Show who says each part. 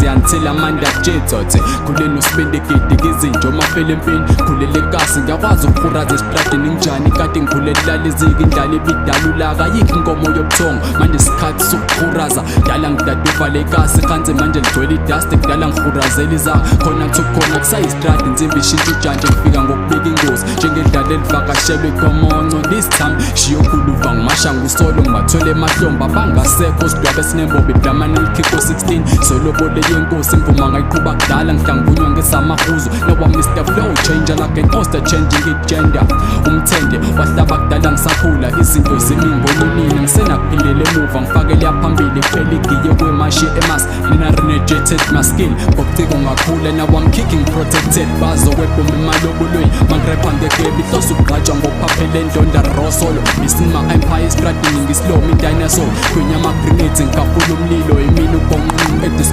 Speaker 1: busy until amanda jetsotse. Khule nosibindi gidi kizinja omafela empini, khulele kasi, ngiyakwazi ukuhuraza esitradini. Nginjani kade ngikhulelala iziki, indlala ibidalulaka, ayikho inkomo yobuthongo. Manje isikhathi sokuhuraza, dala ngidaduvale ikasi khansi, manje ligcwele idust. Kudala ngihurazela izaka khona kuthi khona kusayistradi, insimbi ishintsha ujantshi. Ngifika ngokubika ingozi njengedlala elivakashelwe ikomonco. This time shiyokhuluva ngimasha ngusolo, ngibathwele emahlombe abangasekho, sidwabe esinembobo iblamane likhikho 16 solobole yenkosi. Imvuma ngayiqhuba kudala, ngihlangunywa ngesamahuzo. Noba Mr Flow Changer like an oyster changing igender. Umthende wahlaba kudala ngisakhula, izinto zimi ngononina, ngisenakuphindela emuva, ngifakele phambili kuphela igiye kwemashi emas nina renegated my skill ngobuciko ngakhula. Now I'm kicking protected, bazokwebhoma emalobulweni mangrepha ngegebe ihloso ukugqatshwa ngophaphele endonda rosolo missing my empire estradini, ngislow mi dinosaur, gwinya ama-grenades, ngikafula umlilo emini ubhonqa edisco.